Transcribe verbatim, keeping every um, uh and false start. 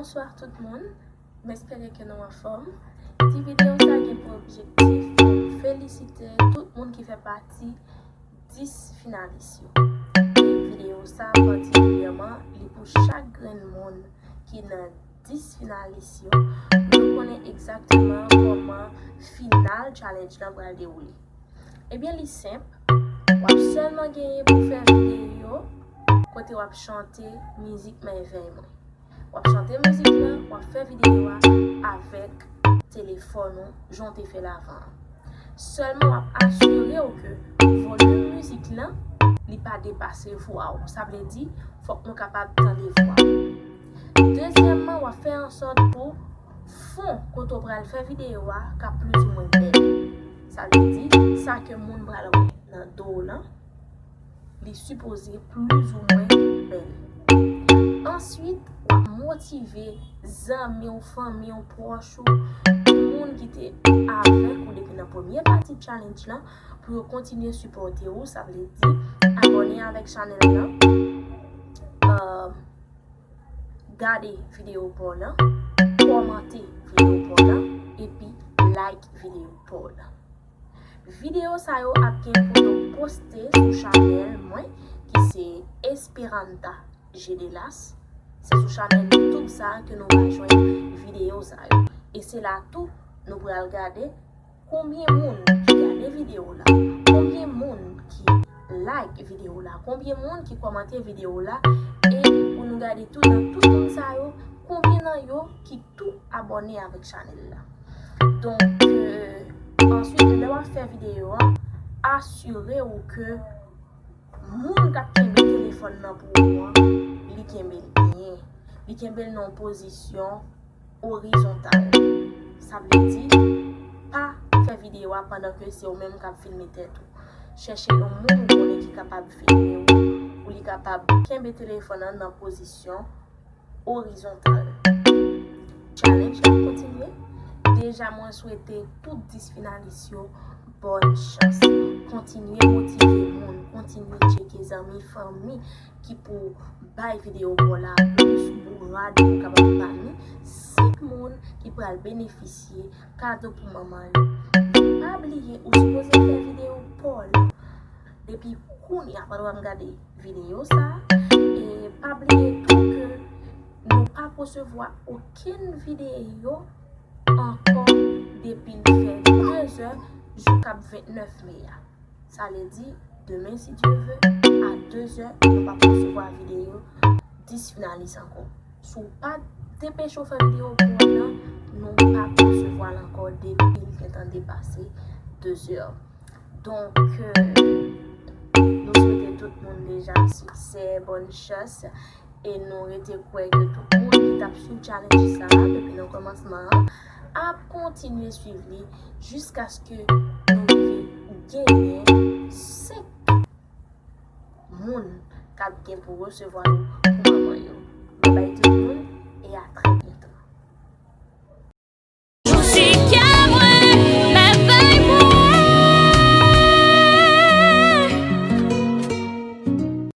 Bonswa tout moun, m espere ke nou anfòm. Ti videyo sa gen pou objektif pou m felisite tout moun ki fè pati dis finalis yo. E videyo sa patikilyèman, li pou chak grenn moun ki nan dis finalis yo, pou yo konnen egzakteman kòman final challenge lan pral dewoule. Ebyen, li senp. W ap sèlman genyen pou fè videyo kote w ap chante mizik Mèvèy Mwen. W ap chante mizik lan, w ap fè videyo a avèk telefòn ou, jan w te fè l avan an. Sèlman w ap asire w ke volim mizik lan, li pa depase vwa w. Sa vle di, fòk nou kapab tande vwa w. Dezyèmman, w ap fè ansòt pou fon kote w pral fè videyo a ka plizoumwen bèl. Sa vle di, sa ke moun pral wè nan do w lan, li sipoze plizoumwen bèl. Answit, w ap motive zanmi w, fanmi w, pwòch ou, moun ki te avèk ou depi nan premye pati challenge lan, pou yo kontinye sipòte w, sa vle di abòne avèk chanèl lan, euh, gade videyo pa w lan, kòmante videyo pa w lan, epi like videyo pa w lan. Videyo sa yo ap gen pou yo poste sou chanèl mwen, ki se Esperanta Gedelas. Se sou chanèl YouTube sa a ke nou va jwenn videyo sa yo. E se la tou nou pral gade konbyen moun ki gade videyo la, konbyen moun ki like videyo la, konbyen moun ki kòmante videyo la, e pou nou gade tou nan tout moun sa yo, konbyen nan yo ki tou abòne avèk chanèl la. Donk, euh, answit, lè w ap fè videyo a, asire w ke moun k ap kenbe telefòn nan pou ou an, li kenbe l byen. Li kenbe l nan yon pozisyon orizontal. Sa vle di, pa fè videyo a pandan ke se ou menm k ap filme tèt ou. Chèche yon moun ou konnen ki kapab filme ou, pou li kapab kenbe telefòn nan nan pozisyon orizontal. Challenge la ap kontinye. Deja mwen swete tout dis finalis yo bòn chans. Kontinye motive moun, kontinye tcheke zanmi, fanmi ki pou bay videyo pa w la plis bourad pou kapab pami senk moun ki pral benefisye kado pou manman yo. Pa bliye ou sipoze fè videyo pa w la depi kounye a pandan w ap gade videyo sa a. E pa bliye tou ke nou p ap resevwa okenn videyo ankò depi l fè de zè jouka vennèf me a. Sa vle di, demen, si Dye vle, a de zè, nou p ap resevwa videyo dis finalis ankò. Si w pa depeche w fè videyo pa w lan, nou p ap resevwa l ankò depi l gentan depase de zè. Donk, euh, nou swete tout moun deja siksè, bòn chans. E nou rete kwè ke tout moun ki t ap swiv challenge sa a depi nan kòmansman an ap kontinye swiv li jiskaske nou rive genyen senk moun k ap gen pou resevwa yo pou manman yo.